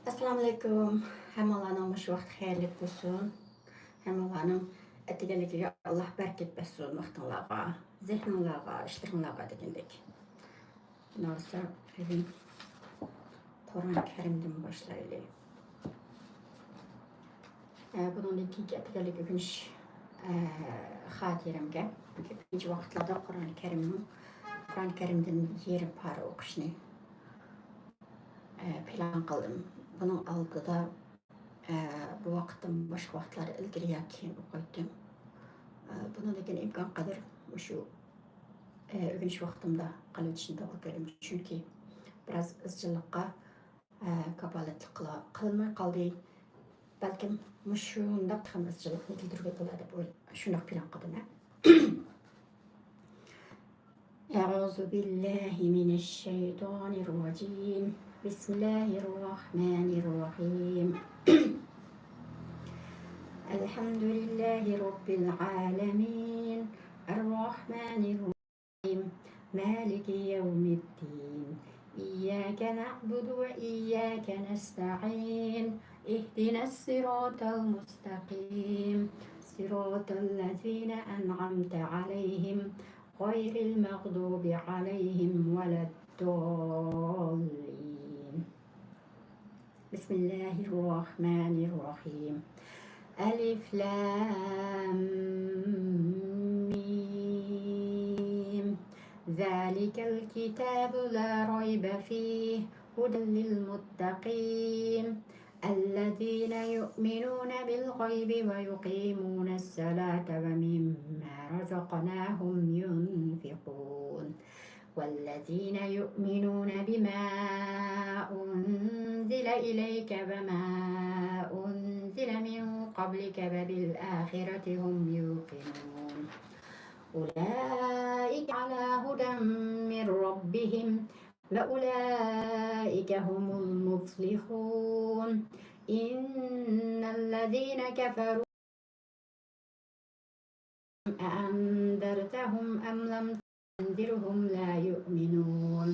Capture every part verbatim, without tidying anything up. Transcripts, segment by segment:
ئەسسالامۇئەلەيكۇم. ھەممىڭلارنىڭ مۇشۇ ۋاقتى خەيرلىك بولسۇن. ھەممىڭلارنىڭ ئەتىگەنلىكىگە ئاللا بەرىكەت بەرسۇن ۋاقتىڭلارغا، زېھنىڭلارغا، ئىشلىرىڭلارغا دېگەندەك. ناۋسا بۈگۈن قۇرئان كەرىمدىن باشلايلى. ئە، بۇنىڭدىن كېيىنكى ئەتىگەنلىك ئۆگىنىش، ئە، خاتىرەمگە كۆپىنچە ۋاقىتلاردا قۇرئان كەرىمنىڭ، قۇرئان كەرىمدىن يېرىم پارە ئوقۇشنى، ئە، پىلان قىلدىم. بۇنىڭ ئالدىدا، ئە، بۇ ۋاقىتتىن باشقا ۋاقىتلاردا ئىلگىرى يا كېيىن ئوقۇيتتۇم. ئە، بۇنىڭدىن كېيىن ئىمكان قەدەر مۇشۇ، ئە، ئۆگىنىش ۋاقتىمدا قىلىۋېتىشنى توغرا كۆردۈم. چۈنكى بىراز ئىزچىللىققا، ئە، كاپالەتلىك قىلا-، قىلماي قالدى. بەلكىم مۇشۇنداق تېخىمۇ ئىزچىللىقنى كەلتۈرگىلى بولار دەپ ئويلا-، شۇنداق پىلان قىلدىم، ھە. أعوذ بالله من الشيطان الرجيم. بسم الله الرحمن الرحيم. الحمد لله رب العالمين. الرحمن الرحيم. مالك يوم الدين. إياك نعبد وإياك نستعين. اهدنا الصراط المستقيم. صراط الذين أنعمت عليهم غير المغضوب عليهم ولا الضالين. بسم الله الرحمن الرحيم. ألف لام ميم. ذلك الكتاب لا ريب فيه هدى للمتقين الذين يؤمنون بالغيب ويقيمون الصلاة ومما رزقناهم ينفقون. والذين يؤمنون بما أنزل إليك وما أنزل من قبلك وبالآخرة هم يوقنون. أولئك على هدى من ربهم وأولئك هم المفلحون. إن الذين كفروا أأنذرتهم أم لم تنذرهم لا يؤمنون.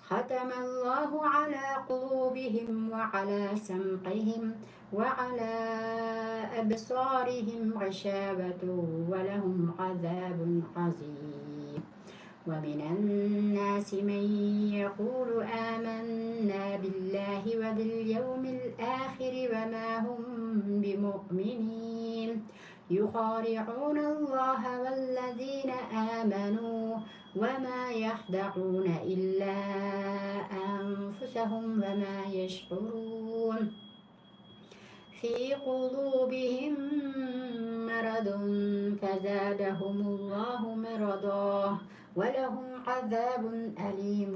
ختم الله على قلوبهم وعلى سمعهم وعلى أبصارهم غشاوة ولهم عذاب عظيم. ومن الناس من يقول آمنا بالله وباليوم الآخر وما هم بمؤمنين. يخادعون الله والذين آمنوا وما يخدعون إلا أنفسهم وما يشعرون. في قلوبهم مرض فزادهم الله مرضا ولهم عذاب أليم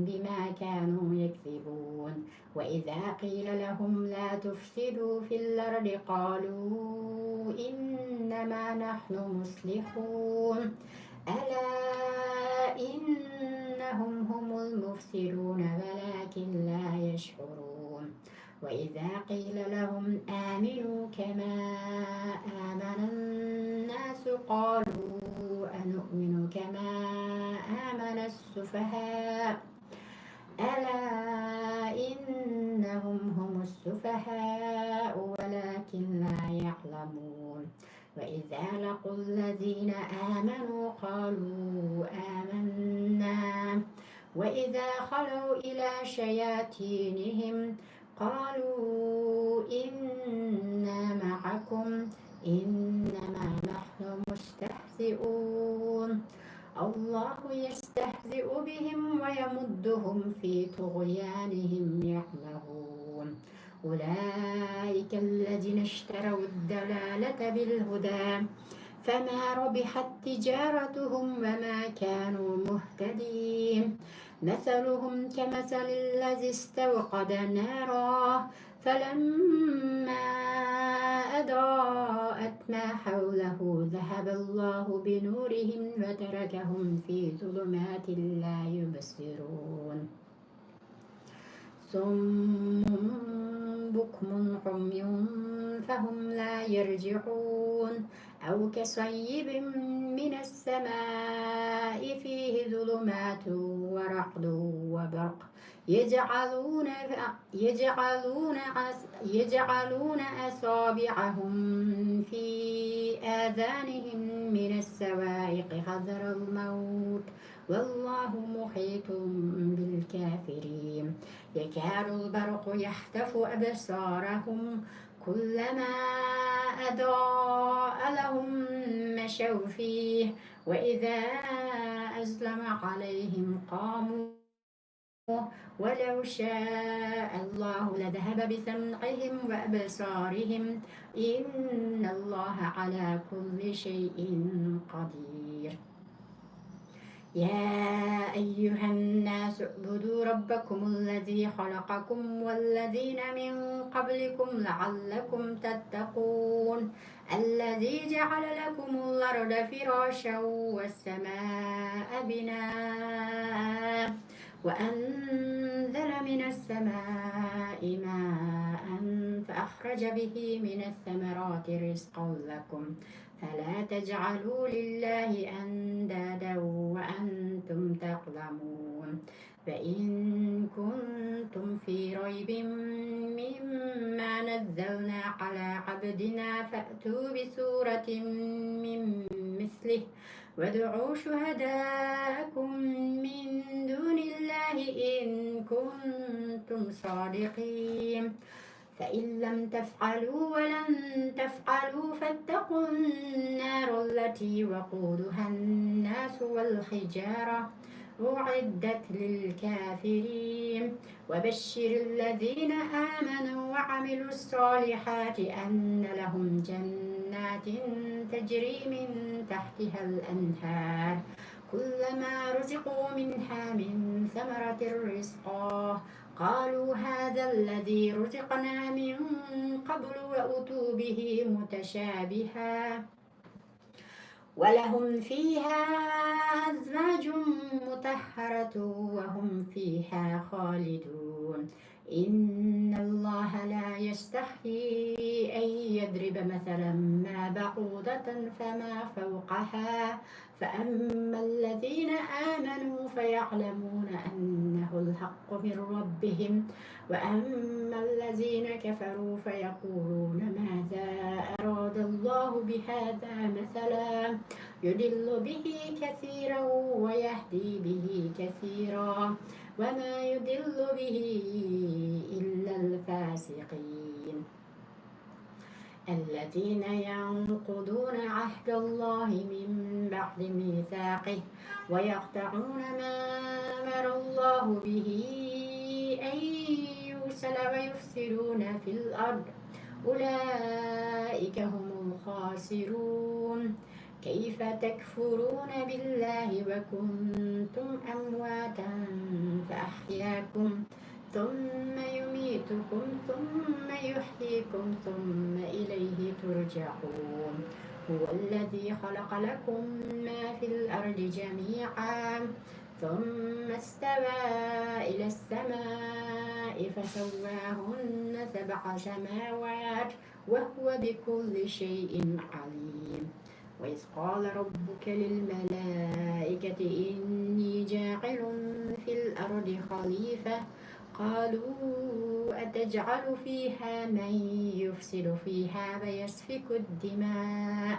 بما كانوا يكذبون. وإذا قيل لهم لا تفسدوا في الأرض قالوا إنما نحن مصلحون. ألا إنهم هم المفسدون ولكن لا يشعرون. وإذا قيل لهم آمنوا كما آمن الناس قالوا أنؤمن كما آمن السفهاء. ألا إنهم هم السفهاء ولكن لا يعلمون. وإذا لقوا الذين آمنوا قالوا آمنا وإذا خلوا إلى شياطينهم قالوا إنا معكم إنما نحن مستهزئون. الله يستهزئ بهم ويمدهم في طغيانهم يعمهون. أولئك الذين اشتروا الضلالة بالهدى فما ربحت تجارتهم وما كانوا مهتدين. مثلهم كمثل الذي استوقد نارا فلما أضاءت ما حوله ذهب الله بنورهم وتركهم في ظلمات لا يبصرون. صم بكم عمي فهم لا يرجعون. أو كصيب من السماء فيه ظلمات ورعد وبرق يجعلون يجعلون يجعلون أصابعهم في آذانهم من الصواعق حذر الموت والله محيط بالكافرين. يكاد البرق يخطف أبصارهم كلما أضاء لهم مشوا فيه وإذا أظلم عليهم قاموا ولو شاء الله لذهب بسمعهم وأبصارهم إن الله على كل شيء قدير. يا أيها الناس اعبدوا ربكم الذي خلقكم والذين من قبلكم لعلكم تتقون. الذي جعل لكم الأرض فراشا والسماء بناء وأنزل من السماء ماء فأخرج به من الثمرات رزقا لكم فلا تجعلوا لله أندادا وأنتم تعلمون. فإن كنتم في ريب مما نزلنا على عبدنا فأتوا بسورة من مثله وادعوا شهداءكم من دون الله إن كنتم صادقين. فإن لم تفعلوا ولن تفعلوا فاتقوا النار التي وقودها الناس والحجارة أعدت للكافرين. وبشر الذين آمنوا وعملوا الصالحات أن لهم جنات تجري من تحتها الأنهار كلما رزقوا منها من ثمرة رزقا قالوا هذا الذي رزقنا من قبل وأتوا به متشابها ولهم فيها أزواج مطهرة وهم فيها خالدون. إن الله لا يستحيي أن يضرب مثلا ما بعوضة فما فوقها فأما الذين آمنوا فيعلمون أنه الحق من ربهم وأما الذين كفروا فيقولون ماذا أراد الله بهذا مثلا يضل به كثيرا ويهدي به كثيرا وما يضل به إلا الفاسقين. الذين ينقضون عهد الله من بعد ميثاقه ويقطعون ما أمر الله به أن يوصل ويفسدون في الأرض أولئك هم الخاسرون. كيف تكفرون بالله وكنتم أمواتا فأحياكم ثم يميتكم ثم يحييكم ثم إليه ترجعون. هو الذي خلق لكم ما في الأرض جميعا ثم استوى إلى السماء فسواهن سبع سماوات وهو بكل شيء عليم. وإذ قال ربك للملائكة إني جاعل في الأرض خليفة قالوا أتجعل فيها من يفسد فيها ويسفك الدماء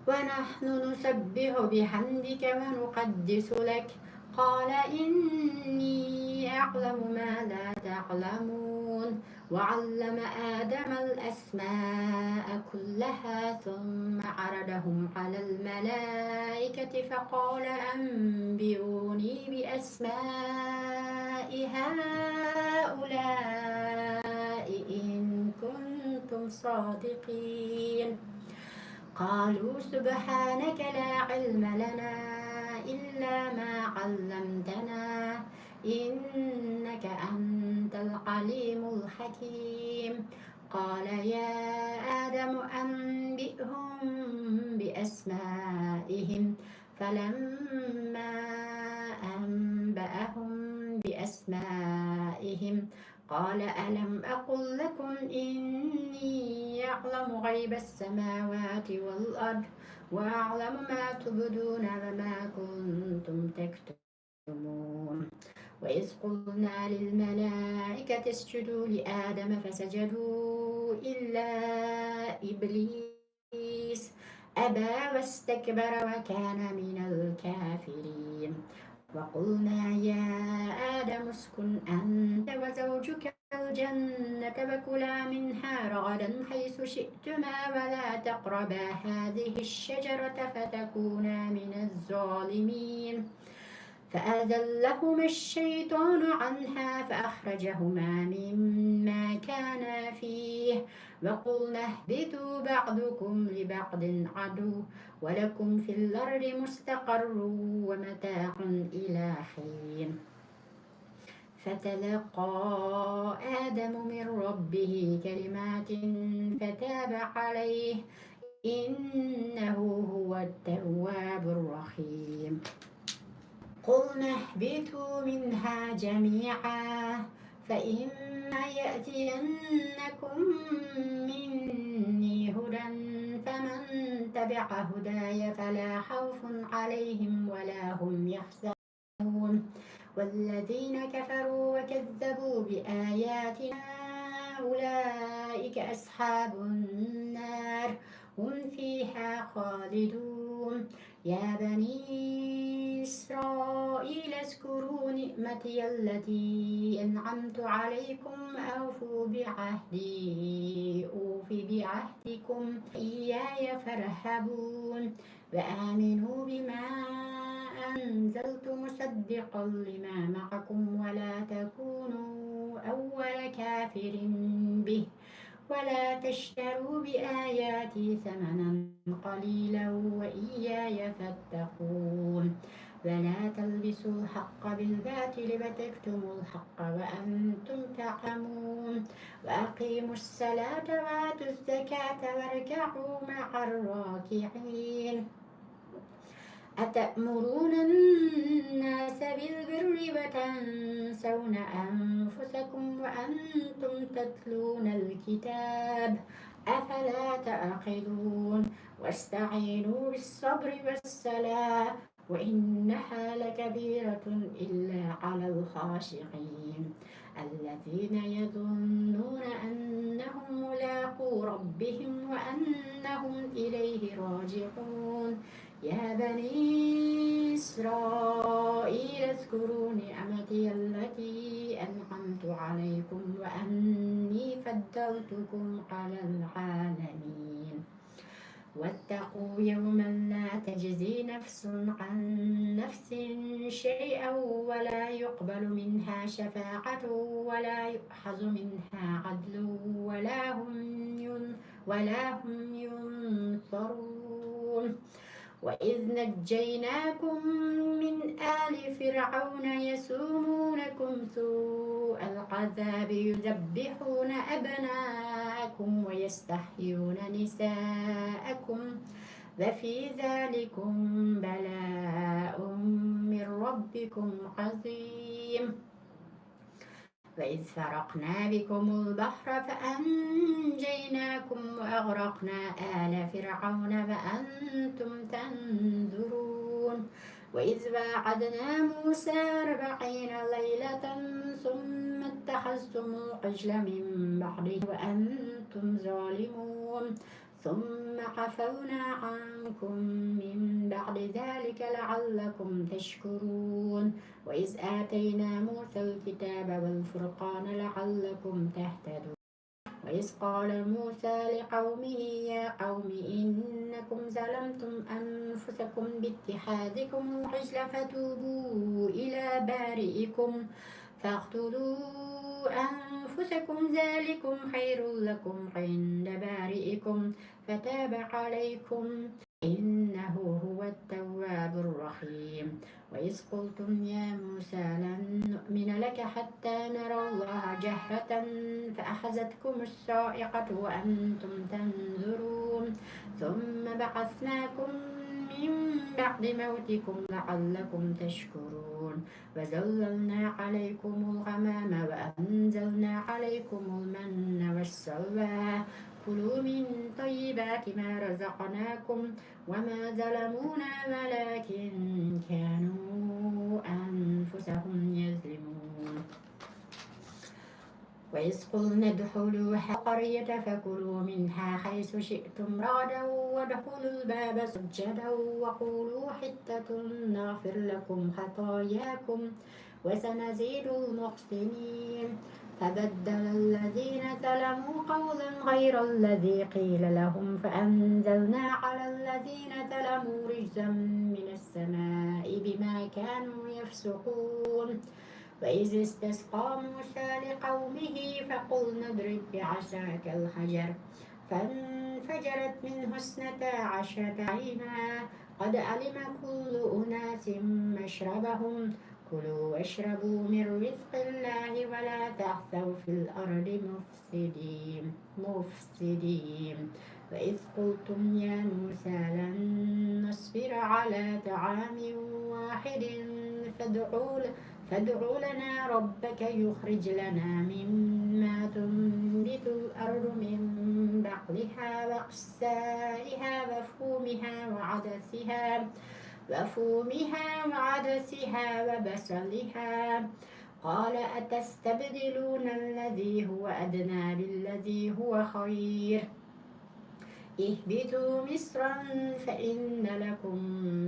ونحن نسبح بحمدك ونقدس لك قال إني أعلم ما لا تعلمون. وعلم آدم الأسماء كلها ثم عرضهم على الملائكة فقال أنبئوني بأسماء هؤلاء إن كنتم صادقين. قالوا سبحانك لا علم لنا إلا ما علمتنا إنك أنت العليم الحكيم. قال يا آدم أنبئهم بأسمائهم فلما أنبأهم بأسمائهم قال ألم أقل لكم إني أعلم غيب السماوات والأرض وأعلم ما تبدون وما كنتم تكتمون. وإذ قلنا للملائكة اسجدوا لآدم فسجدوا إلا إبليس أبى واستكبر وكان من الكافرين. وقلنا يا آدم اسكن أنت وزوجك الجنة وكلا منها رغدا حيث شئتما ولا تقربا هذه الشجرة فتكونا من الظالمين. فأزلهما الشيطان عنها فأخرجهما مما كانا فيه وقلنا اهبطوا بعضكم لبعض عدو ولكم في الأرض مستقر ومتاع إلى حين. فتلقى آدم من ربه كلمات فتاب عليه إنه هو التواب الرحيم. قلنا اهبطوا منها جميعا فإما يأتينكم مني هدى فمن تبع هداي فلا خوف عليهم ولا هم يحزنون. والذين كفروا وكذبوا بآياتنا أولئك أصحاب النار هم فيها خالدون. يا بني إسرائيل اذكروا نعمتي التي أنعمت عليكم أوفوا بعهدي أوف بعهدكم إياي فارهبون. وآمنوا بما أنزلت مصدقا لما معكم ولا تكونوا أول كافر به ولا تشتروا بآياتي ثمنا قليلا وإياي فاتقون. ولا تلبسوا الحق بالباطل وتكتموا الحق وأنتم تعلمون. وأقيموا الصلاة وآتوا الزكاة واركعوا مع الراكعين. أتأمرون الناس بالبر وتنسون أنفسكم وأنتم تتلون الكتاب أفلا تعقلون. واستعينوا بالصبر والصلاة وإنها لكبيرة إلا على الخاشعين الذين يظنون أنهم ملاقو ربهم وأنهم إليه راجعون. يا بني إسرائيل اذكروا نعمتي التي أنعمت عليكم وأني فضلتكم على العالمين. واتقوا يوما لا تجزي نفس عن نفس شيئا ولا يقبل منها شفاعة ولا يؤخذ منها عدل ولا هم ين-، ولا هم ينصرون. وإذ نجيناكم من آل فرعون يسومونكم سوء العذاب يذبحون أبناءكم ويستحيون نساءكم وفي ذلكم بلاء من ربكم عظيم. وإذ فرقنا بكم البحر فأنجيناكم وأغرقنا آل فرعون وأنتم تنظرون. وإذ واعدنا موسى أربعين ليلة ثم اتخذتم العجل من بعده وأنتم ظالمون. ثم عفونا عنكم من بعد ذلك لعلكم تشكرون. وإذ آتينا موسى الكتاب والفرقان لعلكم تهتدون. وإذ قال موسى لقومه يا قوم إنكم ظلمتم أنفسكم باتخاذكم العجل فتوبوا إلى بارئكم فاقتلوا أنفسكم ذلكم خير لكم عند بارئكم فتاب عليكم إنه هو التواب الرحيم. وإذ قلتم يا موسى لن نؤمن لك حتى نرى الله جهرة فأخذتكم الصاعقة وأنتم تنظرون ثم بعثناكم من بعد موتكم لعلكم تشكرون. وظللنا عليكم الغمام وأنزلنا عليكم المن والسلوى كلوا من طيبات ما رزقناكم وما ظلمونا ولكن كانوا أنفسهم يظلمون. وإذ قلنا ادخلوا هذه القرية فكلوا منها حيث شئتم رغدا وادخلوا الباب سجدا وقولوا حطة نغفر لكم خطاياكم وسنزيد المحسنين. فبدل الذين ظلموا قولا غير الذي قيل لهم فأنزلنا على الذين ظلموا رجزا من السماء بما كانوا يفسقون. وإذ استسقى موسى لقومه فقلنا اضرب بعصاك الحجر فانفجرت منه اثنتا عشرة عينا قد علم كل أناس مشربهم كلوا واشربوا من رزق الله ولا تعثوا في الأرض مفسدين. مفسدين. وإذ قلتم يا موسى لن نصبر على طعام واحد فادع فادع لنا ربك يخرج لنا مما تنبت الأرض من بقلها وقثائها وفومها وعدسها وفومها وعدسها وبصلها. قال أتستبدلون الذي هو أدنى بالذي هو خير. اهبطوا مصرا فإن لكم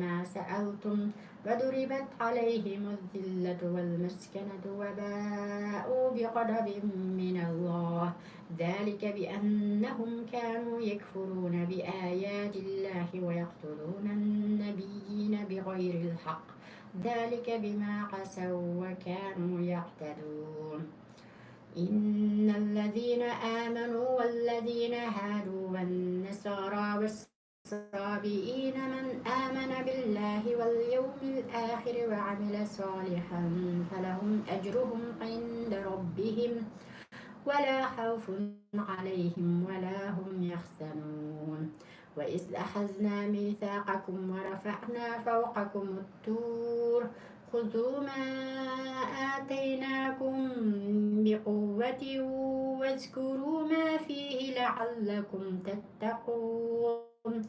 ما سألتم وضربت عليهم الذلة والمسكنة وباءوا بغضب من الله ذلك بأنهم كانوا يكفرون بآيات الله ويقتلون النبيين بغير الحق ذلك بما عصوا وكانوا يعتدون. إن الذين آمنوا والذين هادوا والنصارى والصابئين من آمن بالله واليوم الآخر وعمل صالحا فلهم أجرهم عند ربهم ولا خوف عليهم ولا هم يحزنون. وإذ أخذنا ميثاقكم ورفعنا فوقكم الطور خذوا ما آتيناكم بقوة واذكروا ما فيه لعلكم تتقون.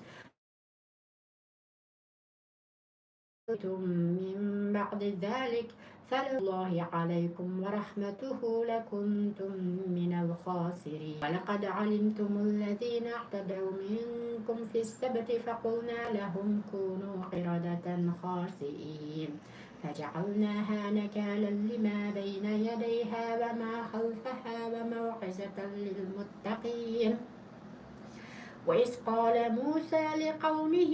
من بعد ذلك فلعنة الله عليكم ورحمته لكنتم من الخاسرين. ولقد علمتم الذين اعتدوا منكم في السبت فقلنا لهم كونوا قردة خاسئين. فجعلناها نكالا لما بين يديها وما خلفها وموعظة للمتقين. وإذ قال موسى لقومه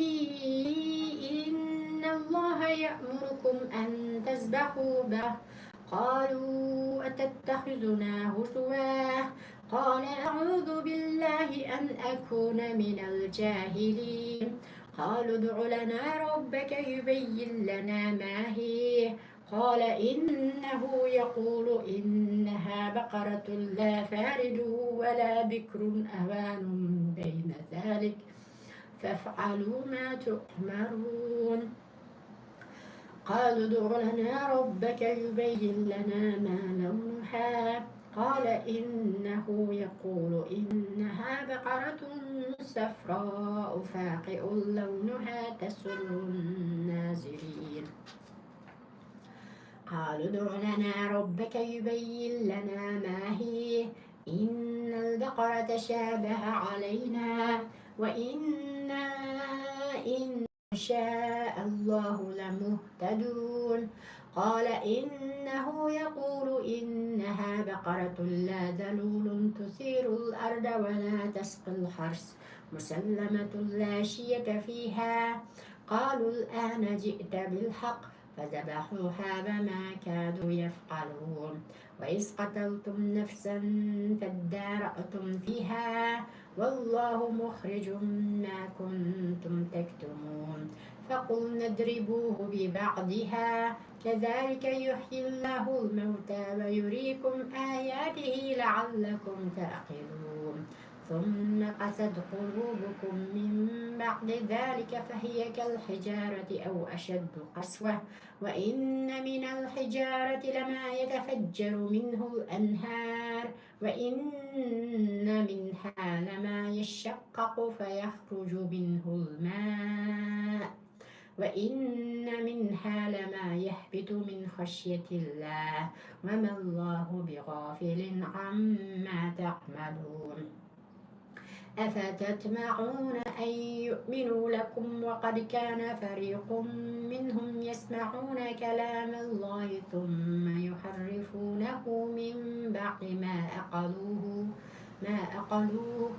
إن الله يأمركم أن تذبحوا بقرة قالوا أتتخذنا هزوا قال أعوذ بالله أن أكون من الجاهلين. قالوا ادع لنا ربك يبين لنا ما هي قال إنه يقول إنها بقرة لا فارض ولا بكر عوان بين ذلك فافعلوا ما تؤمرون. قالوا ادع لنا ربك يبين لنا ما لونها قال إنه يقول إنها بقرة صفراء فاقع لونها تسر الناظرين. قالوا ادع لنا ربك يبين لنا ما هي إن البقرة تشابه علينا وإنا إن شاء الله لمهتدون. قال إنه يقول إنها بقرة لا ذلول تثير الأرض ولا تسقي الحرث مسلمة لا شية فيها قالوا الآن جئت بالحق فذبحوها وما كادوا يفعلون. وإذ قتلتم نفسا فادارأتم فيها والله مخرج ما كنتم تكتمون. فقلنا اضربوه ببعضها كذلك يحيي الله الموتى ويريكم آياته لعلكم تعقلون. ثم قست قلوبكم من بعد ذلك فهي كالحجارة أو أشد قسوة، وإن من الحجارة لما يتفجر منه الأنهار، وإن منها لما يشقق فيخرج منه الماء، وإن منها لما يهبط من خشية الله، وما الله بغافل عما تعملون. أفتطمعون أن يؤمنوا لكم وقد كان فريق منهم يسمعون كلام الله ثم يحرفونه من بعد ما عقلوه، ما عقلوه،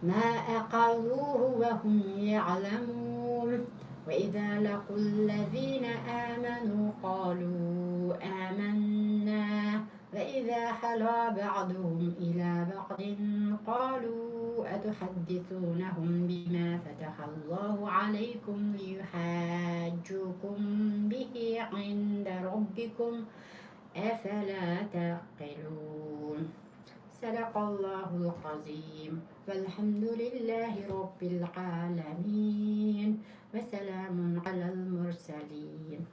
ما عقلوه وهم يعلمون. وإذا لقوا الذين آمنوا قالوا آمنا وإذا خلا بعضهم إلى بعض قالوا أتحدثونهم بما فتح الله عليكم ليحاجوكم به عند ربكم، أفلا تعقلون. صدق الله العظيم. والحمد لله رب العالمين. وسلام على المرسلين.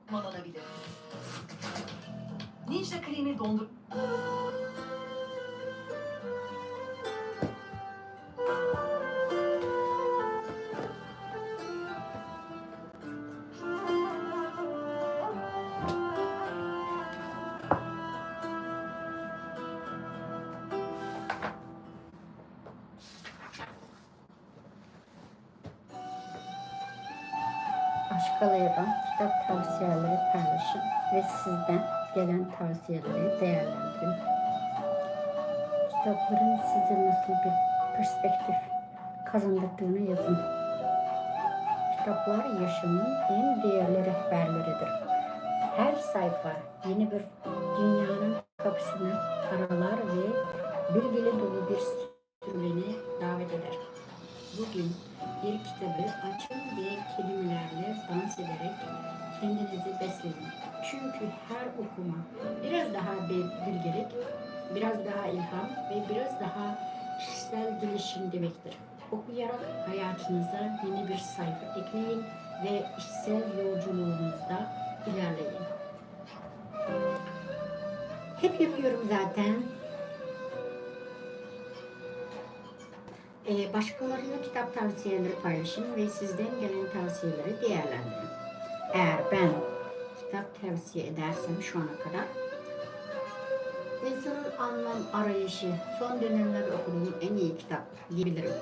Kullanılabilir. Ninja kremi dondur- باشقىلارغا كىتاب تەۋسىيەلىرى پايلىشىڭ ۋە سىزدىن گەلگەن تەۋسىيەلىرى دەيەرلەندۈرۈڭ. كىتابلىرىم سىزدە ناسىل بىر پېرسپېكتىپ قازاندۇردۇغىنى يېزىڭ. كىتابلار ياشامنىڭ ئەڭ دەيەرلى رەھبەرلىرىدۇر. ھەر سەھىپە يېڭى بىر دۇنيانىڭ قاپىسىنى ئارىلار ۋە بىلگىلى دولۇ بىر سۈرۈنى دەۋەت ئېتەر. بۈگۈن بىر كىتابى ئاچىم ۋە كەلىمىلەرنى دانس ئېدەرەك كەندىنىزنى بەسلىمەڭ. چۈنكى ھەر ئوقۇما بىراز داھا بىلگىلىك، بىراز داھا ئىلھام ۋە بىراز داھا كىشىسەل بىلىشىڭ دېمەكتۇر. ئوقۇياراق ھاياتىڭىزدا يېڭى بىر سەھىپە ئەكلىيىڭ ۋە ئىچسەل يولجۇلۇقىڭىزدا ئىلگىرىلىيىڭ. Hep yapıyorum zaten. ئى، باشقىلارغا كىتاب تەۋسىيەلىرى پايلىشىڭ ۋە سىزدىن گەلگەن تەۋسىيەلىرى دەيەرلەندۈرۈڭ. ئەگەر مەن كىتاب تەۋسىيە ئېدەرسەم شۇ ئانا قەدەر، ئىنساننىڭ ئانلام ئارىلىشى سون دۆنەملەردە ئوقۇدۇم ئەڭ ئىيى كىتاب دېيىلىرۇ.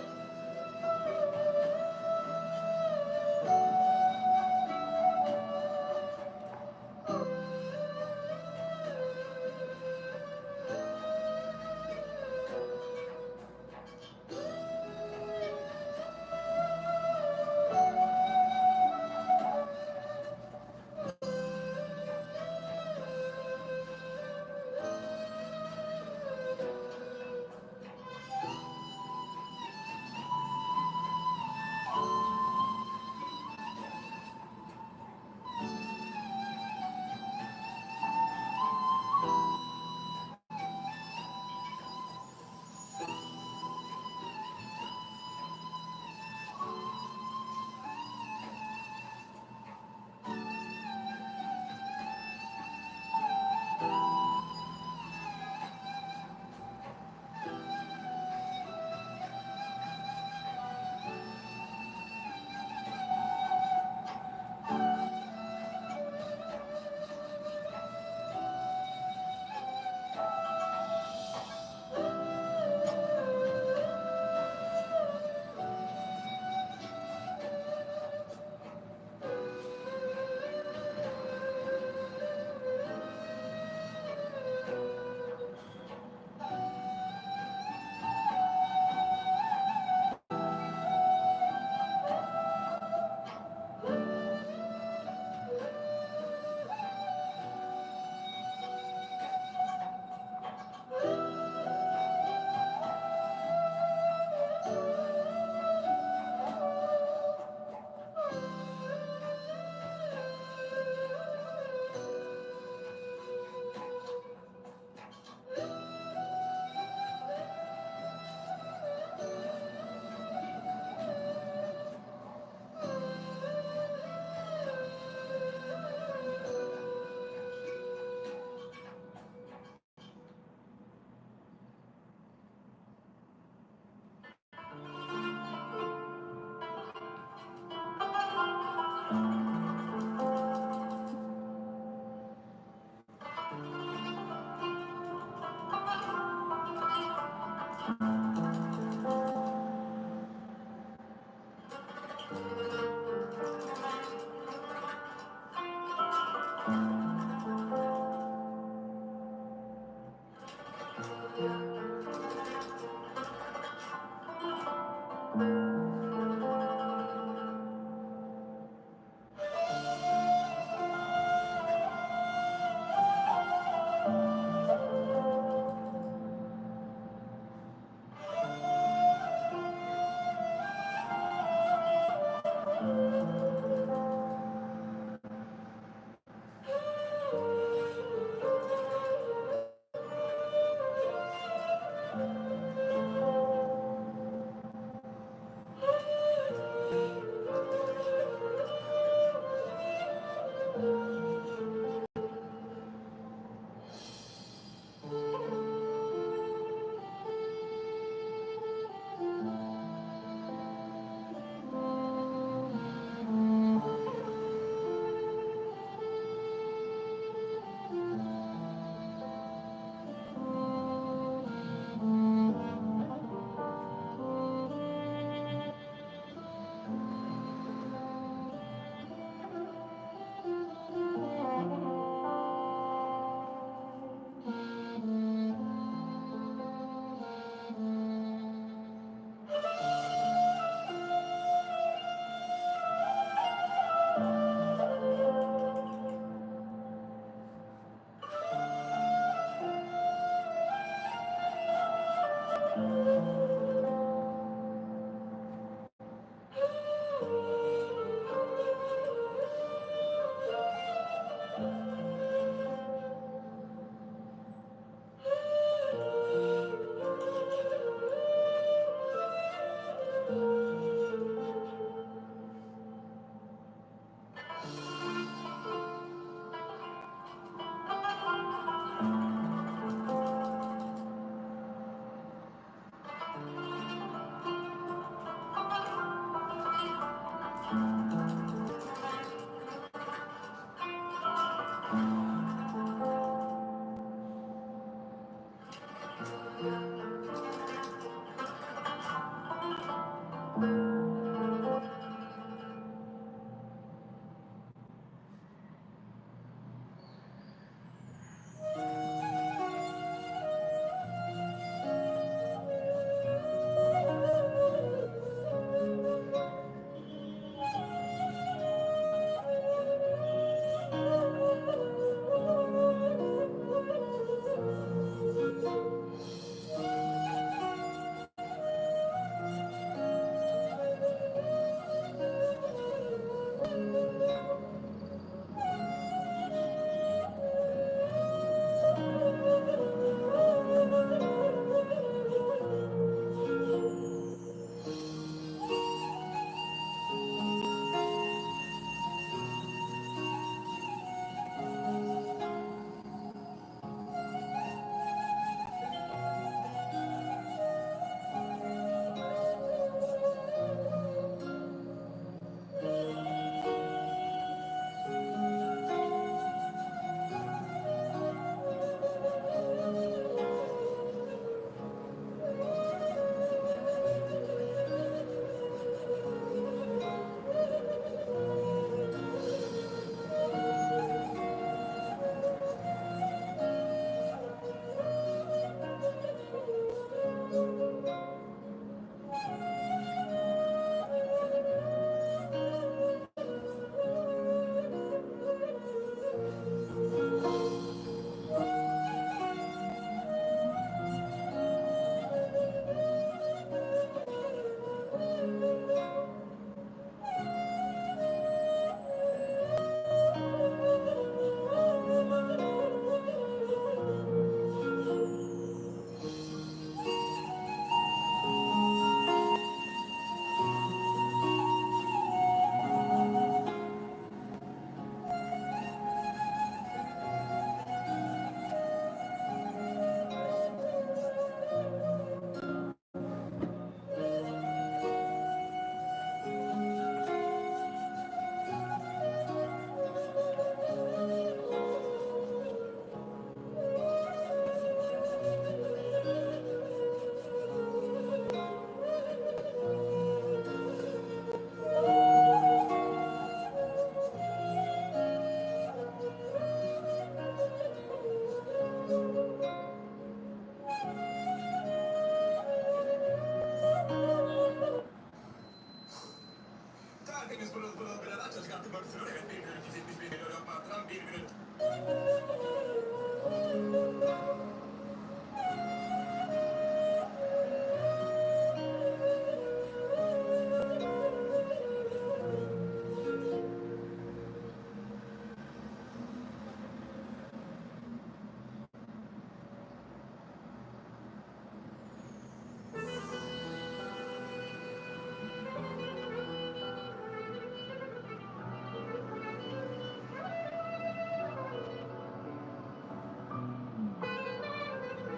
Tertemiz pırıl pırıl bir araç çıkarttı, bak sürüyor. Evet, bir minut, yüz yetmiş beş milyon mantıran bir minut.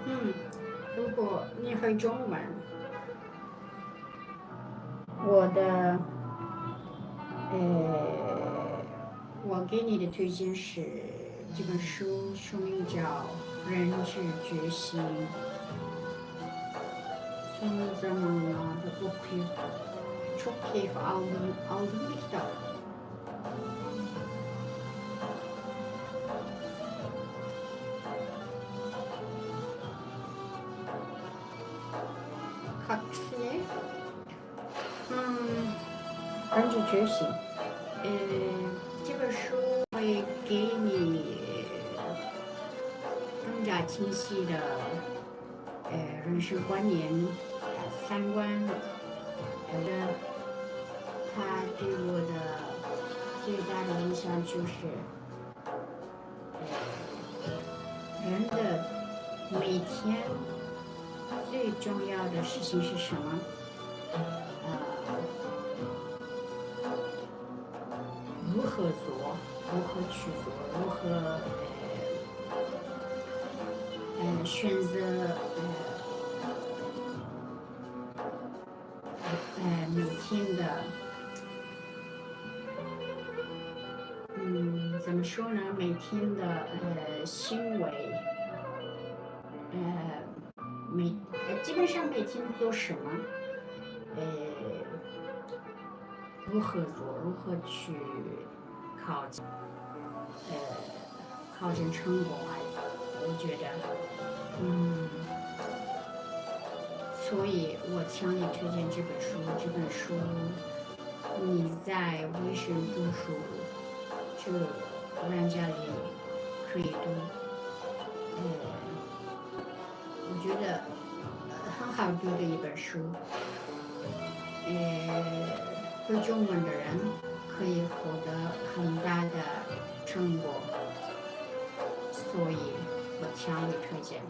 Hmm, 如果你会中文，我的，呃，我给你的推荐是这本书，书名叫《人之觉醒》。Son zamanlarda okuyup çok keyif aldım, aldığım bir kitap. Katkısı ne? Hmm, 人之觉醒。呃，这本书会给你更加清晰的，呃，人生观念、呃，三观。呃，它给我的最大的影响就是，呃，人的每天最重要的事情是什么？ 呃，如何做，如何去做，如何，呃，呃，选择，呃，呃，每天的，嗯，怎么说呢？每天的，呃，行为，呃，每，呃，基本上每天做什么，呃，如何做，如何去靠近，呃，靠近成功啊？我觉得，嗯，所以我强烈推荐这本书。这本书你在微信读书这个软件里可以读，呃，我觉得，呃，很好读的一本书。呃，会中文的人可以获得很大的成果，所以我强烈推荐。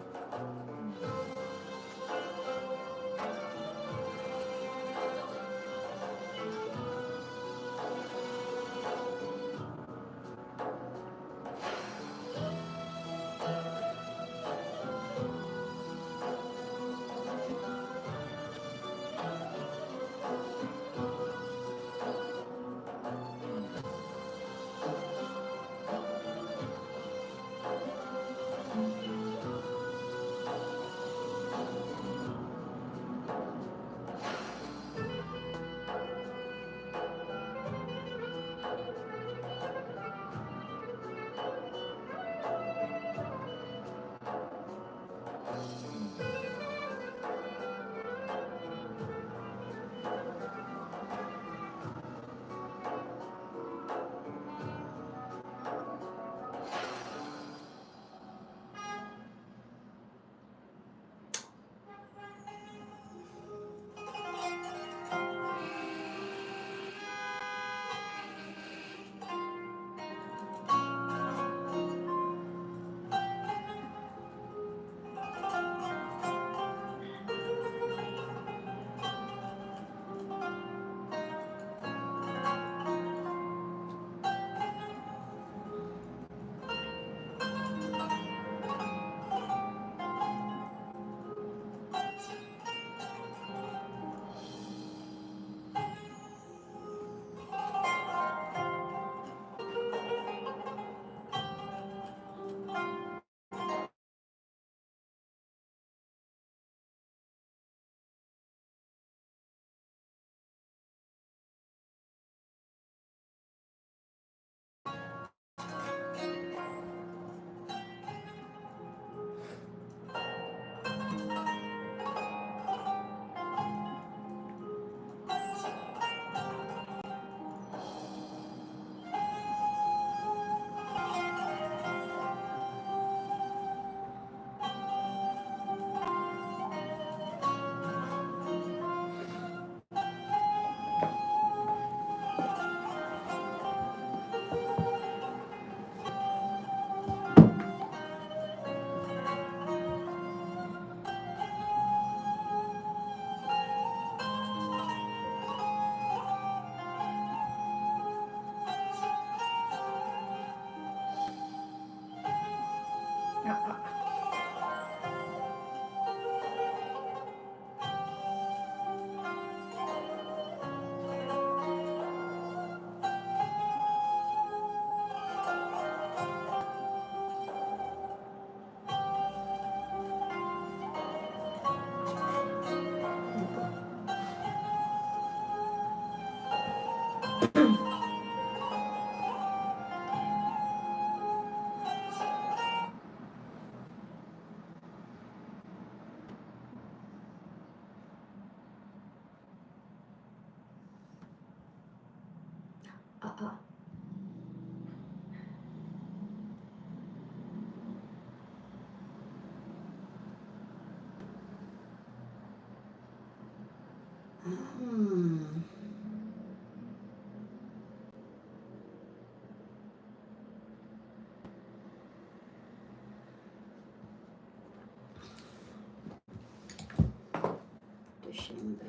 دوشەنبە.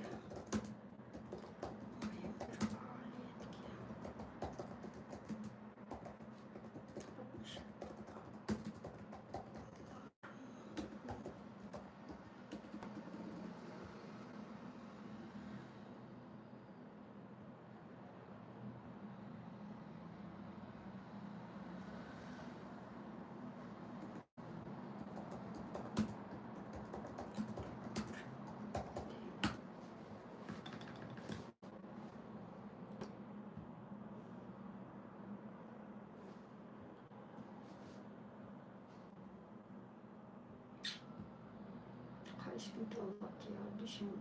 بسم الله يا دشمن.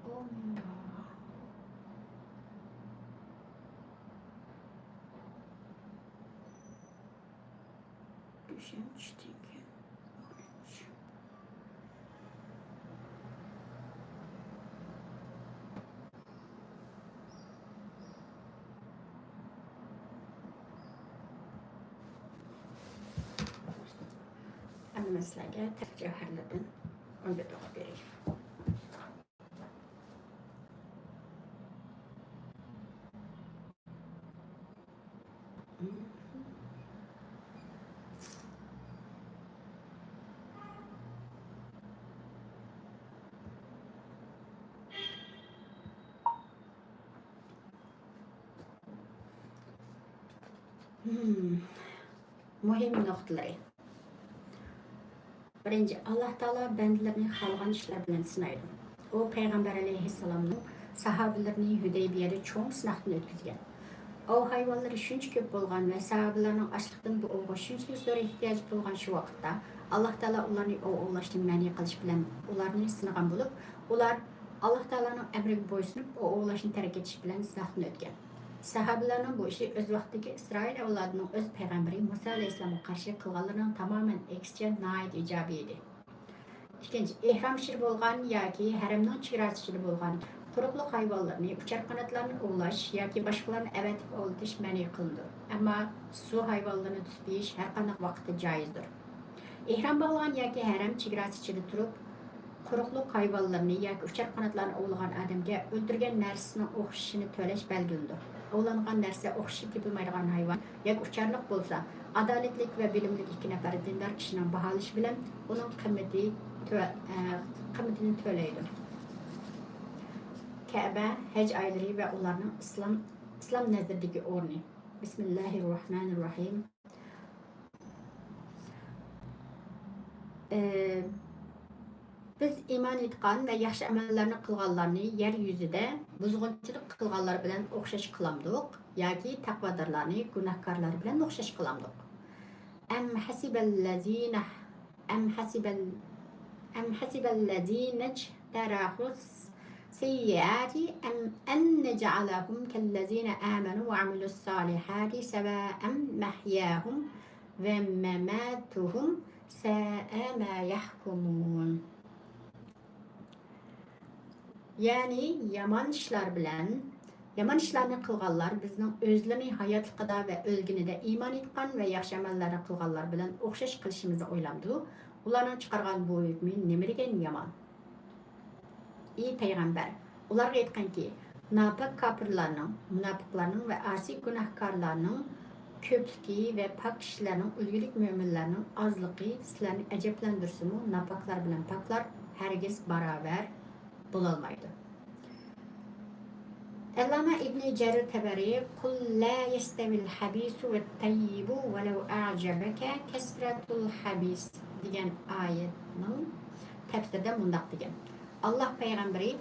أمم. گۆشەم چۈشتىكەن. ئەمدى مەن سىلەرگە تەرەت جەۋھەرلىرىدىن ئون بەت ئوقۇپ بېرەي. مۇھىم نۇقتىلىرى. بىرىنچى، ئاللاھ تائالا بەندىلىرىنى خالىغان ئىشلار بىلەن سىنايدۇ. ئۇ پەيغەمبەر ئەلەيھىسسالامنىڭ ساھابىلىرىنى ھۈدەيبىيەدە چوڭ سىناقتىن ئۆتكۈزگەن. ئاۋۇ ھايۋانلىرى شۇنچە كۆپ بولغان ۋە ساھابىلەرنىڭ ئاچلىقتىن بۇ ئوۋغا شۇنچىلىك زور ئېھتىياجى بولغان شۇ ۋاقىتتا، ئاللاھ تائالا ئۇلارنى ئوۋ ئوۋلاشتىن مەنئى قىلىش بىلەن ئۇلارنى سىنىغان بولۇپ، ئۇلار ئاللاھ تائالانىڭ ئەمرىگە بويسۇنۇپ، ئوۋ ئوۋلاشنى تەرك ئېتىش بىلەن سىناقتىن ئۆتكەن. سەھابىلەرنىڭ بۇ ئىشى ئۆز ۋاقتىدىكى ئىسرائىل ئەۋلادىنىڭ ئۆز پەيغەمبىرى مۇسا ئەلەيھىسسالامغا قارشى قىلغانلىرىنىڭ تامامەن ئەكسىچە ناھايىتى ئىجابىي ئىدى. ئىككىنچى، ئېھرام ئىچىدە بولغان ياكى ھەرەمنىڭ چېگراسى ئىچىدە بولغان قۇرۇقلۇق ھايۋانلىرىنى، ئۇچار قاناتلارنى ئوۋلاش ياكى باشقىلارنى ئەۋەتىپ ئوۋلىتىش مەنئى قىلىنىدۇ. ئەمما سۇ ھايۋانلىرىنى تۇتۇپ يېيىش ھەر قانداق ۋاقىتتا جايىزدۇر. ئېھرام باغلىغان ياكى ھەرەم چېگراسى ئىچىدە تۇرۇپ، قۇرۇقلۇق ھايۋانلىرىنى ياكى ئۇچار قاناتلارنى ئوۋلىغان ئادەمگە ئۆلتۈرگەن نەرسىسىنىڭ ئوخشىشىنى تۆلەش بەلگىلىنىدۇ. ئوۋلانغان نەرسە ئوخشىشى تېپىلمايدىغان ھايۋان ياكى ئۇچارلىق بولسا، ئادالەتلىك ۋە بىلىملىك ئىككى نەپەر دىندار كىشىنىڭ باھالىشى بىلەن ئۇنىڭ قىممىتى تۆ-، ئە، قىممىتىنى تۆلەيدۇ. كەبە، ھەج ئايلىرى ۋە ئۇلارنىڭ ئىسلام، ئىسلام نەزىرىدىكى ئورنى. بىسمىللاھىررەھمانىررەھىم. ئى، بىز ئىمان ئېيتقان ۋە ياخشى ئەمەللەرنى قىلغانلارنى يەر يۈزىدە بۇزغۇنچىلىق قىلغانلار بىلەن ئوخشاش قىلامدۇق ياكى تەقۋادارلارنى گۇناھكارلار بىلەن ئوخشاش قىلامدۇق؟ أم حسب الذين، أم حسب ال-، أم حسب الذين اجترحوا السيئات أم أن نجعلهم كالذين آمنوا وعملوا الصالحات سواء محياهم ومماتهم ساء ما يحكمون. يەنى يامان ئىشلار بىلەن، يامان ئىشلارنى قىلغانلار بىزنىڭ ئۆزلىرىنى ھاياتلىقىدا ۋە ئۆلگىنىدە ئىمان ئېيتقان ۋە ياخشى ئەمەللەرنى قىلغانلار بىلەن ئوخشاش قىلىشىمىزنى ئويلامدۇ؟ ئۇلارنىڭ چىقارغان بۇ ھۆكمى نېمە دېگەن يامان! ئى پەيغەمبەر، ئۇلارغا ئېيتقىنكى، ناپاك كاپىرلارنىڭ، مۇناپىقلارنىڭ ۋە ئاسىي گۇناھكارلارنىڭ كۆپلۈكى ۋە پاك كىشىلەرنىڭ، ئۈلگىلىك مۆمىنلەرنىڭ ئازلىقى سىلەرنى ئەجەبلەندۈرسىمۇ، ناپاكلار بىلەن پاكلار ھەرگىز باراۋەر بولالمايدۇ. ئەللامە ئىبنى جەرىر تەبەرى «قل لا يستوي الخبيث والطيب ولو أعجبك كثرة الخبيث» دېگەن ئايەتنىڭ تەپسىرىدە مۇنداق دېگەن: ئاللاھ پەيغەمبىرى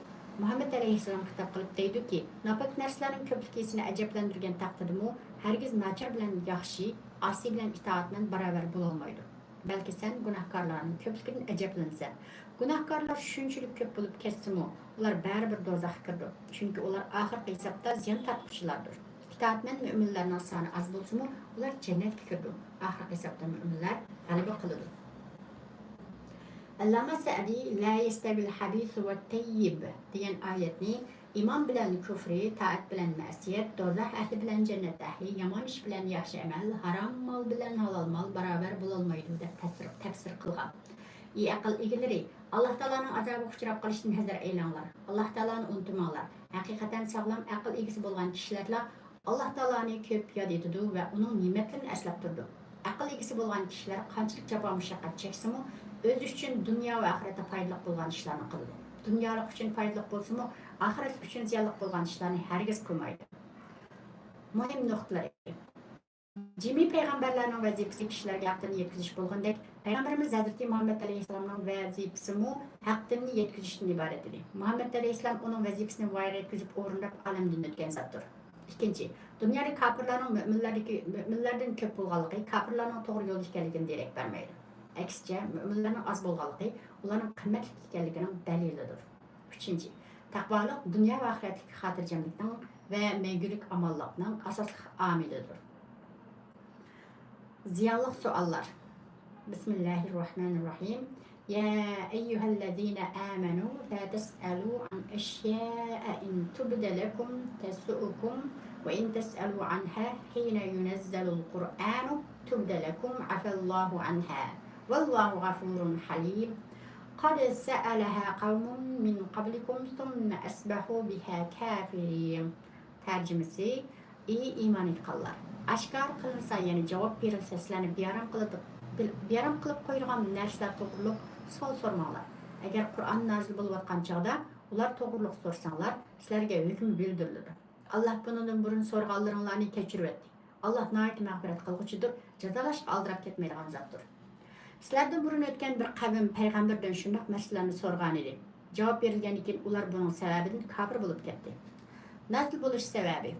مۇھەممەد ئەلەيھىسسالامغا خىتاب قىلىپ دەيدۇكى، ناپاك نەرسىلەرنىڭ كۆپلۈكى سېنى ئەجەبلەندۈرگەن تەقدىردىمۇ، ھەرگىز ناچار بىلەن ياخشى، ئاسىي بىلەن ئىتائەتمەن باراۋەر بولالمايدۇ. بەلكى سەن گۇناھكارلارنىڭ كۆپلۈكىدىن ئەجەبلىنىسەن. گۇناھكارلار شۇنچىلىك كۆپ بولۇپ كەتسىمۇ، ئۇلار بەرىبىر دوزاخقا كىرىدۇ، چۈنكى ئۇلار ئاخىرقى ھېسابتا زىيان تارتقۇچىلاردۇر. ئىتائەتمەن مۆمىنلەرنىڭ سانى ئاز بولسىمۇ، ئۇلار جەننەتكە كىرىدۇ. ئاخىرقى ھېسابتا مۆمىنلەر غەلىبە قىلىدۇ. ئەللامە سەئدى «لا يستوي الخبيث والطيب» دېگەن ئايەتنى ئىمان بىلەن كۇفرى، تائەت بىلەن مەسىيەت، دوزاخ ئەھلى بىلەن جەننەت ئەھلى، يامان ئىش بىلەن ياخشى ئەمەل، ھارام مال بىلەن ھالال مال باراۋەر بولالمايدۇ، دەپ تەپسىر، تەپسىر قىلغان. ئى ئەقىل ئىگىلىرى، ئاللاھ تائالانىڭ ئازابىغا ئۇچراپ قېلىشتىن ھەزەر ئەيلەڭلار. ئاللاھ تائالانى ئۇنتۇماڭلار. ھەقىقەتەن ساغلام ئەقىل ئىگىسى بولغان كىشىلەرلا ئاللاھ تائالانى كۆپ ياد ئېتىدۇ ۋە ئۇنىڭ نېمەتلىرىنى ئەسلەپ تۇرىدۇ. ئەقىل ئىگىسى بولغان كىشىلەر قانچىلىك جاپا-مۇشەققەت چەكسىمۇ، ئۆزى ئۈچۈن دۇنيا ۋە ئاخىرەتتە پايدىلىق بولغان ئىشلارنى قىلىدۇ. دۇنيالىق ئۈچۈن پايدىلىق بولسىمۇ، ئاخىرەتلىك ئۈچۈن زىيانلىق بولغان ئىشلارنى ھەرگىز قىلمايدۇ. مۇھىم نۇقتىلىرى. جىمى پەيغەمبەرلەرنىڭ ۋەزىپىسى كىشىلەرگە ھەق دىننى يەتكۈزۈش بولغاندەك، پەيغەمبىرىمىز ھەزرىتى مۇھەممەد ئەلەيھىسسالامنىڭ ۋەزىپىسىمۇ ھەق دىننى يەتكۈزۈشتىن ئىبارەت ئىدى. مۇھەممەد ئەلەيھىسسالام ئۇنىڭ ۋەزىپىسىنى ۋايىغا يەتكۈزۈپ ئورۇنداپ ئالەمدىن ئۆتكەن زاتتۇر. ئىككىنچى، دۇنيادا كاپىرلارنىڭ مۆمىنلەردىكى، مۆمىنلەردىن كۆپ بولغانلىقى كاپىرلارنىڭ توغرا يولدا ئىكەنلىكىنى دېرەك بەرمەيدۇ. ئەكسىچە، مۆمىنلەرنىڭ ئاز بولغانلىقى ئۇلارنىڭ قىممەتلىك ئىكەنلىكىنىڭ دەلىلىدۇر. ئۈچىنچى، تەقۋالىق دۇنيا ۋە ئاخىرەتلىك خاتىرجەملىكنىڭ ۋە مەڭگۈلۈك ئامانلىقنىڭ ئاساسلىق ئامىلىدۇر. زىيانلىق سوئاللار. بىسمىللاھىررەھمانىررەھىم. يا أيها الذين آمنوا لا تسألوا عن أشياء إن تبد لكم تسؤكم وإن تسألوا عنها حين ينزل القرآن تبد لكم عفا الله عنها والله غفور حليم. قد سألها قوم من قبلكم ثم أصبحوا بها كافرين. تەرجىمىسى: ئى ئىمان ئېيتقانلار! ئاشكارا قىلىنسا، يەنى جاۋاب بېرىلسە، سىلەرنى بىئارام قىلىدۇ-، بىل-، بىئارام قىلىپ قويىدىغان نەرسىلەر توغرۇلۇق سوئال سورىماڭلار. ئەگەر قۇرئان نازىل بولۇۋاتقان چاغدا ئۇلار توغرۇلۇق سورىساڭلار، سىلەرگە ھۆكمى بىلدۈرۈلىدۇ. ئاللاھ بۇنىڭدىن بۇرۇن سورىغانلىرىڭلارنى كەچۈرۈۋەتتى. ئاللاھ ناھايىتى مەغپىرەت قىلغۇچىدۇر، جازالاشقا ئالدىراپ كەتمەيدىغان زاتتۇر. سىلەردىن بۇرۇن ئۆتكەن بىر قەۋم پەيغەمبەردىن شۇنداق مەسىلىلەرنى سورىغانىدى. جاۋاب بېرىلگەندىن كېيىن ئۇلار بۇنىڭ سەۋەبىدىن كاپىر بولۇپ كەتتى. نازىل بولۇش سەۋەبى.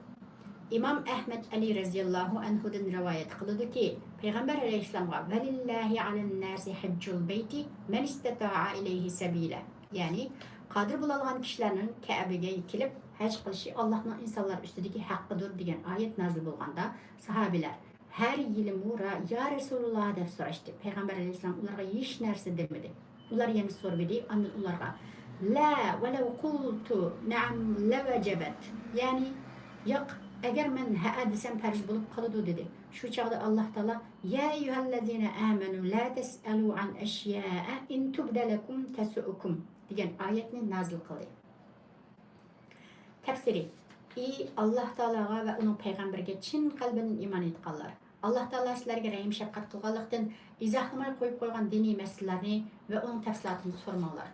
ئىمام ئەھمەد ئەلى رەزىياللاھۇ ئەنھۇدىن رىۋايەت قىلىدۇكى، پەيغەمبەر ئەلەيھىسسالامغا، ولله على الناس حج البيت من استطاع إليه سبيلا، يەنى قادىر بولالىغان كىشىلەرنىڭ كەبىگە كېلىپ ھەج قىلىشى ئاللاھنىڭ ئىنسانلار ئۈستىدىكى ھەققىدۇر دېگەن ئايەت نازىل بولغاندا، ساھابىلەر، ھەر يىلىمۇ را-، يا رەسۇلۇللا دەپ سوراشتى. پەيغەمبەر ئەلەيھىسسالام ئۇلارغا ھېچ نەرسە دېمىدى. ئۇلار يەنە سورىمىدى. ئاندىن ئۇلارغا، لا ولو قلت نعم لوجبت، يەنى، ياق، ئەگەر مەن ھەئە دېسەم پەرز بولۇپ قالىدۇ، دېدى. شۇ چاغدا ئاللاھ تائالا، يا أيها الذين آمنوا لا تسألوا عن أشياء إن تبد لكم تسؤكم دېگەن ئايەتنى نازىل قىلدى. تەپسىرى. ئى ئاللاھ تائالاغا ۋە ئۇنىڭ پەيغەمبىرىگە چىن قەلبىدىن ئىمان ئېيتقانلار! ئاللاھ تائالا سىلەرگە رەھىم-شەپقەت قىلغانلىقتىن، ئىزاھلىماي قويۇپ قويغان دىنىي مەسىلىلەرنى ۋە ئۇنىڭ تەپسىلاتىنى سورىماڭلار.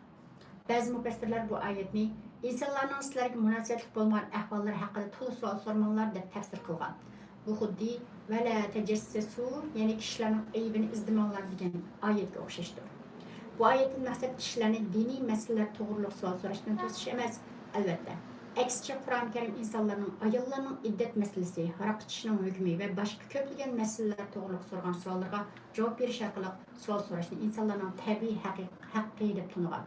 بەزى مۇپەسسىرلەر بۇ ئايەتنى، ئىنسانلارنىڭ سىلەرگە مۇناسىۋەتلىك بولمىغان ئەھۋاللىرى ھەققىدە تولا سوئال سورىماڭلار، دەپ تەپسىر قىلغان. بۇ خۇددى ۋەلا تەجەسسەسۇ، يەنى كىشىلەرنىڭ ئەيىبىنى ئىزدىمەڭلار دېگەن ئايەتكە ئوخشاشتۇر. بۇ ئايەتتىن مەقسەت كىشىلەرنى دىنىي مەسىلىلەر توغرۇلۇق سوئال سوراشتىن توسۇش ئەمەس، ئەلۋەتتە. ئەكسىچە، قۇرئان كەرىم ئىنسانلارنىڭ ئاياللارنىڭ ئىددەت مەسىلىسى، ھاراق ئىچىشنىڭ ھۆكمى ۋە باشقا كۆپلىگەن مەسىلىلەر توغرۇلۇق سورىغان سوئاللىرىغا جاۋاب بېرىش ئارقىلىق سوئال سوراشنى ئىنسانلارنىڭ تەبىئىي ھەققى، ھەققى دەپ تونۇغان.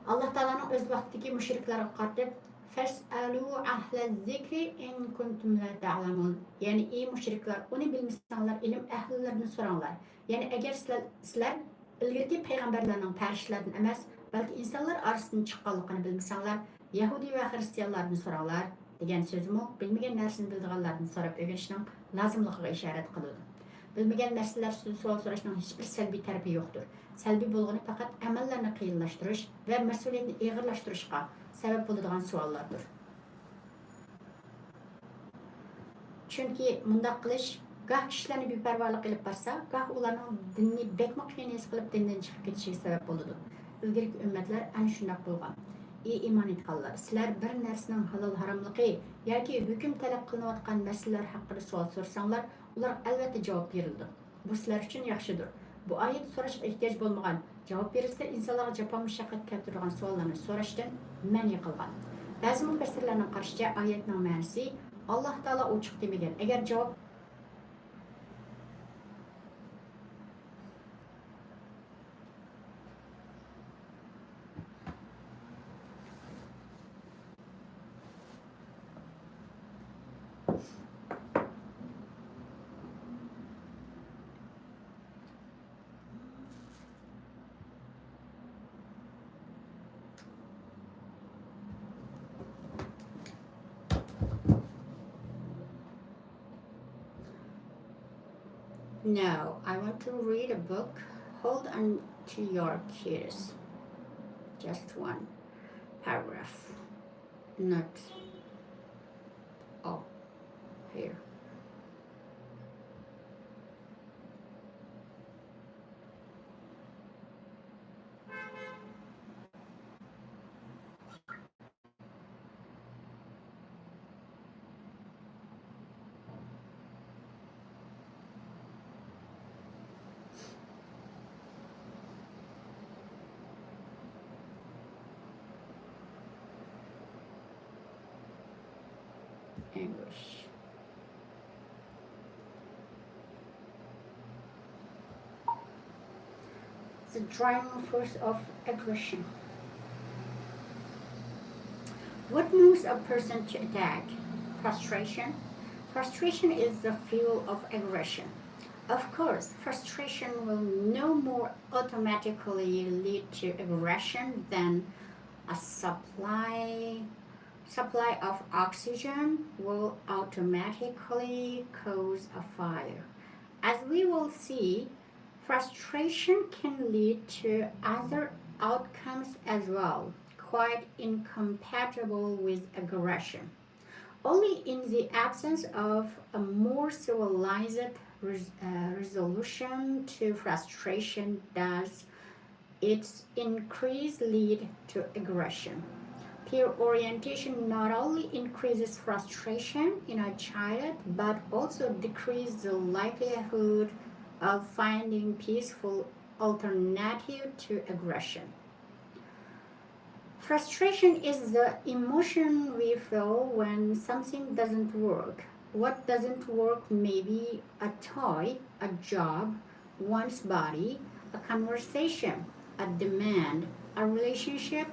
ئاللاھ تائالانىڭ ئۆز ۋاقتىدىكى مۇشرىكلارغا قارىتىپ، فاسألوا أهل الذكر إن كنتم لا تعلمون، يەنى، ئى مۇشرىكلار، ئۇنى بىلمىسەڭلار، ئىلىم ئەھلىلىرىدىن سوراڭلار. يەنى، ئەگەر سىلەر، سىلەر ئىلگىرىكى پەيغەمبەرلەرنىڭ پەرىشتىلەردىن ئەمەس، بەلكى ئىنسانلار ئارىسىدىن چىققانلىقىنى بىلمىسەڭلار، يەھۇدىي ۋە خىرىستىيانلاردىن سوراڭلار، دېگەن سۆزىمۇ بىلمىگەن نەرسىنى بىلىدىغانلاردىن سوراپ ئۆگىنىشنىڭ لازىملىقىغا ئىشارەت قىلىدۇ. بىلمىگەن مەسىلىلەر ئۈستىدە سوئال سوراشنىڭ ھېچبىر سەلبىي تەرىپى يوقتۇر. سەلبىي بولغىنى پەقەت ئەمەللەرنى قىيىنلاشتۇرۇش ۋە مەسئۇلىيەتنى ئېغىرلاشتۇرۇشقا سەۋەب بولىدىغان سوئاللاردۇر. چۈنكى مۇنداق قىلىش گاھ كىشىلەرنى بىپەرۋالىققا ئېلىپ بارسا، گاھ ئۇلارنىڭ دىننى بەكمۇ قىيىن ھېس قىلىپ، دىندىن چىقىپ كېتىشىگە سەۋەب بولىدۇ. ئىلگىرىكى ئۈممەتلەر ئەنە شۇنداق بولغان. ئى ئىمان ئېيتقانلار! سىلەر بىر نەرسىنىڭ ھالال-ھاراملىقى ياكى ھۆكۈم تەلەپ قىلىنىۋاتقان مەسىلىلەر ھەققىدە سوئال سورىساڭلار، ئۇلارغا ئەلۋەتتە جاۋاب بېرىلىدۇ. بۇ سىلەر ئۈچۈن ياخشىدۇر. بۇ ئايەت سوراشقا ئېھتىياج بولمىغان، جاۋاب بېرىلسە ئىنسانلارغا جاپا-مۇشەققەت كەلتۈرىدىغان سوئاللارنى سوراشتىن مەنئى قىلغان. بەزى مۇپەسسىرلەرنىڭ قارىشىچە، ئايەتنىڭ مەنىسى، ئاللاھ تائالا ئوچۇق دېمىگەن، ئەگەر جاۋاب No, I want to read a book. Hold on to your ears. Just one paragraph. Not all. Here. English. the driving force of aggression. What moves a person to attack? Frustration. Frustration is the fuel of aggression. Of course, frustration will no more automatically lead to aggression than a supply supply of oxygen will automatically cause a fire. As we will see, frustration can lead to other outcomes as well, quite incompatible with aggression. Only in the absence of a more civilized res- uh, resolution to frustration does its increase lead to aggression. Peer orientation not only increases frustration in a child but also decreases the likelihood of finding peaceful alternative to aggression. Frustration is the emotion we feel when something doesn't work. What doesn't work may be a toy, a job, one's body, a conversation, a demand, a relationship,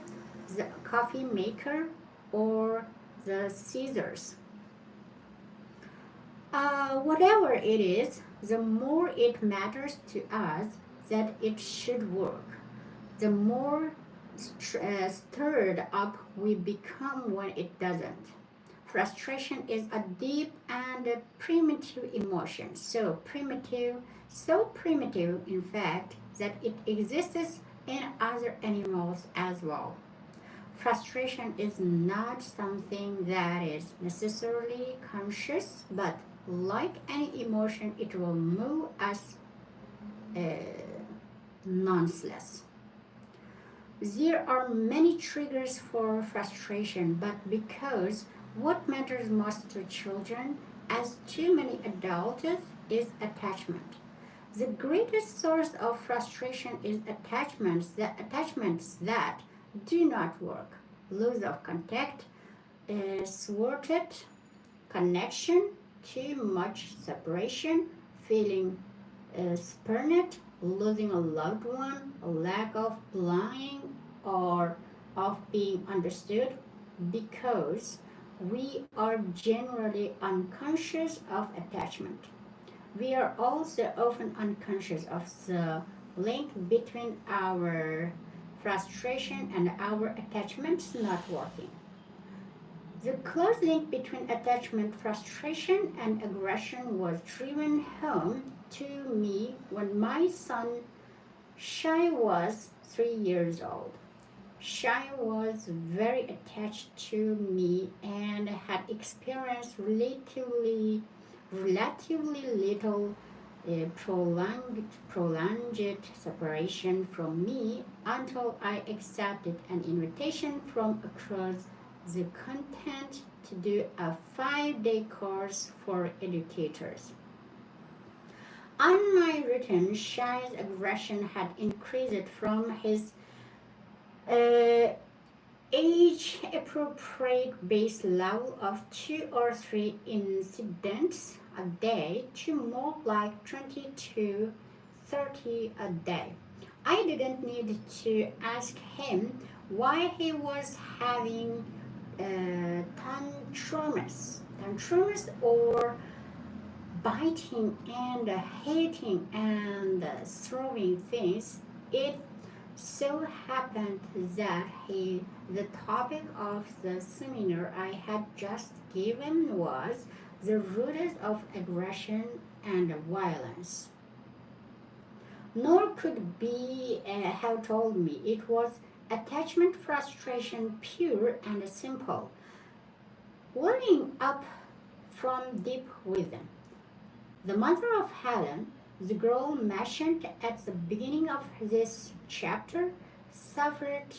the coffee maker, or the scissors. Uh, whatever it is, the more it matters to us that it should work, the more str- uh, stirred up we become when it doesn't. Frustration is a deep and a primitive emotion, so primitive, so primitive, in fact, that it exists in other animals as well. Frustration is not something that is necessarily conscious, but like any emotion, it will move us uh, nonetheless. There are many triggers for frustration, but because what matters most to children, as to many adults, is attachment. The greatest source of frustration is attachments that attachments that do not work, loss of contact, uh, thwarted connection, too much separation, feeling uh, spurned, losing a loved one, a lack of belonging, or of being understood, because we are generally unconscious of attachment. We are also often unconscious of the link between our frustration and our attachments not working. The close link between attachment, frustration, and aggression was driven home to me when my son Shai was three years old. Shai was very attached to me and had experienced relatively relatively little uh, prolonged, prolonged separation from me until I accepted an invitation from across the continent to do a five day course for educators. On my return, Shai's aggression had increased from his uh, age appropriate base level of two or three incidents a day to more like twenty to thirty a day. I didn't need to ask him why he was having uh, tantrums, tantrums or biting and hitting and throwing things. It so happened that he, the topic of the seminar I had just given was the roots of aggression and violence. Nor could be uh, have told me it was attachment frustration, pure and simple, welling up from deep within. The mother of Helen, the girl mentioned at the beginning of this chapter, suffered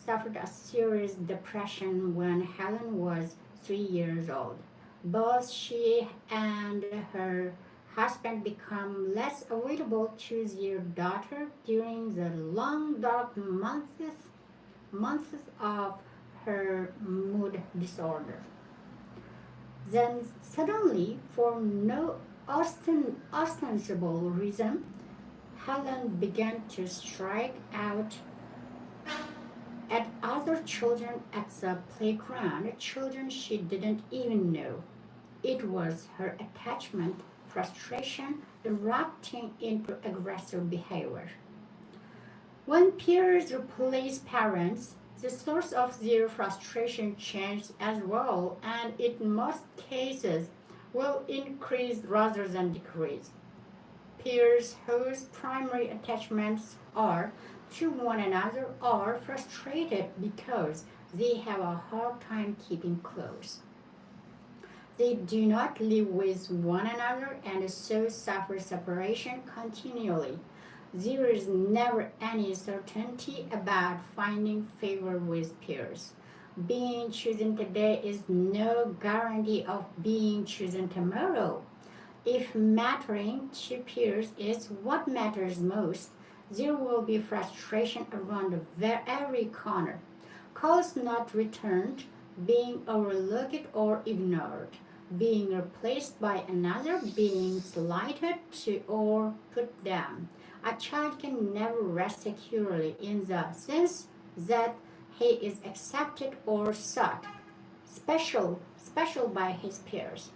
suffered a serious depression when Helen was three years old. Both she and her husband become less available to their daughter during the long dark months months of her mood disorder. Then suddenly, for no osten- ostensible reason, Helen began to strike out at other children at the playground, children she didn't even know. It was her attachment frustration erupting into aggressive behavior. When peers replace parents, the source of their frustration changes as well, and in most cases will increase rather than decrease. Peers whose primary attachments are to one another are frustrated because they have a hard time keeping close. They do not live with one another and so suffer separation continually. There is never any certainty about finding favor with peers. Being chosen today is no guarantee of being chosen tomorrow. If mattering to peers is what matters most, there will be frustration around the ve- every corner. Calls not returned, being overlooked or ignored, being replaced by another, being slighted to or put down. A child can never rest securely in the sense that he is accepted or sought special, special by his peers.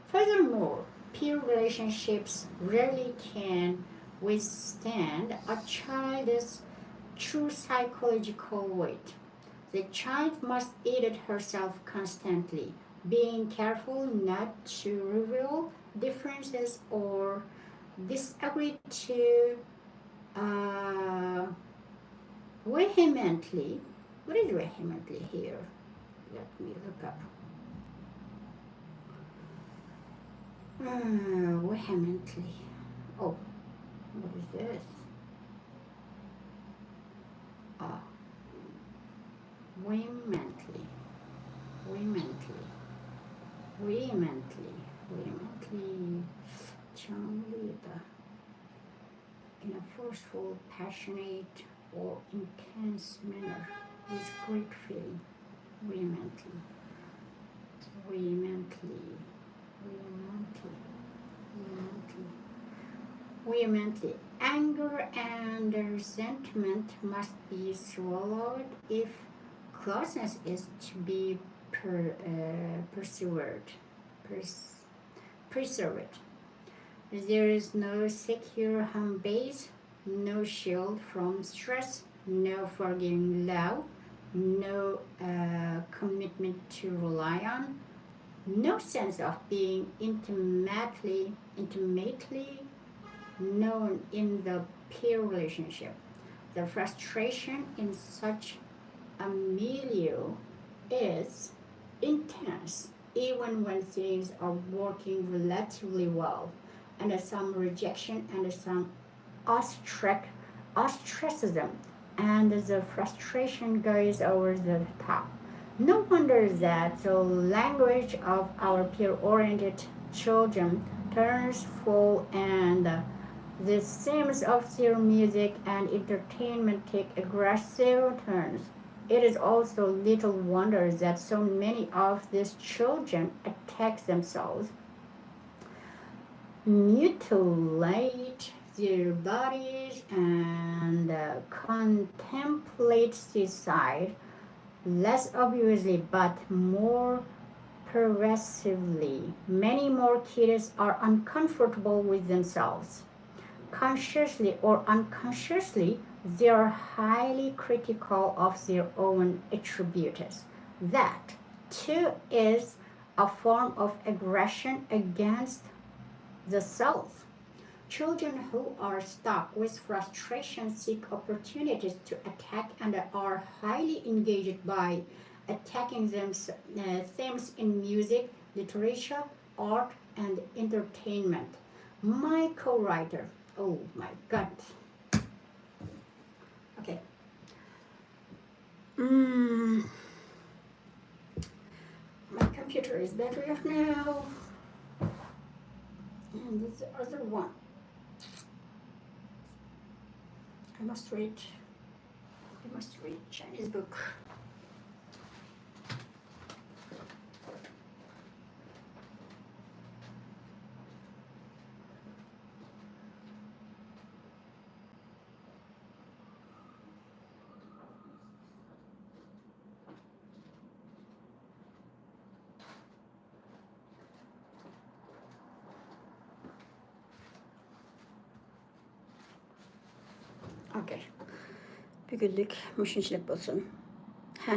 Furthermore, peer relationships rarely can withstand a child's true psychological weight. The child must edit herself constantly, being careful not to reveal differences or disagree to uh, vehemently. What is vehemently here? Let me look up. Uh, vehemently. Oh, what is this? Ah, vehemently. Vehemently. Vehemently. Vehemently. 强烈的. In a forceful, passionate, or intense manner with great feeling. Vehemently. Vehemently. Vehemently. Vehemently. Vehemently. Anger and resentment must be swallowed if closeness is to be per, uh, persevered. Pers- preserved. There is no secure home base, no shield from stress, no forgiving love, no uh, commitment to rely on, no sense of being intimately, intimately known in the peer relationship. The frustration in such a milieu is intense even when things are working relatively well, and some rejection and some ostrac- ostracism, and the frustration goes over the top. No wonder that the language of our peer oriented children turns full and the themes of their music and entertainment take aggressive turns. It is also little wonder that so many of these children attack themselves, mutilate their bodies, and uh, contemplate suicide, less obviously but more pervasively. Many more kids are uncomfortable with themselves, consciously or unconsciously, they are highly critical of their own attributes. That, too, is a form of aggression against the self. Children who are stuck with frustration seek opportunities to attack and are highly engaged by attacking them, uh, themes in music, literature, art, and entertainment. My co-writer, oh my god. Okay. Mm. My computer is battery off now. And this other one. I must read. I must read Chinese book. ئوكەي. بۈگۈنلۈك مۇشۇنچىلىك بولسۇن. ھە.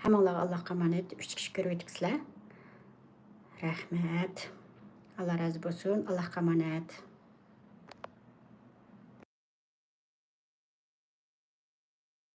ھەممىڭلارغا ئاللاغا ئامانەت. ئۈچ كىشى كۆرۈۋېتىپسىلەر. رەھمەت. ئاللا رازى بولسۇن. ئاللاغا ئامانەت.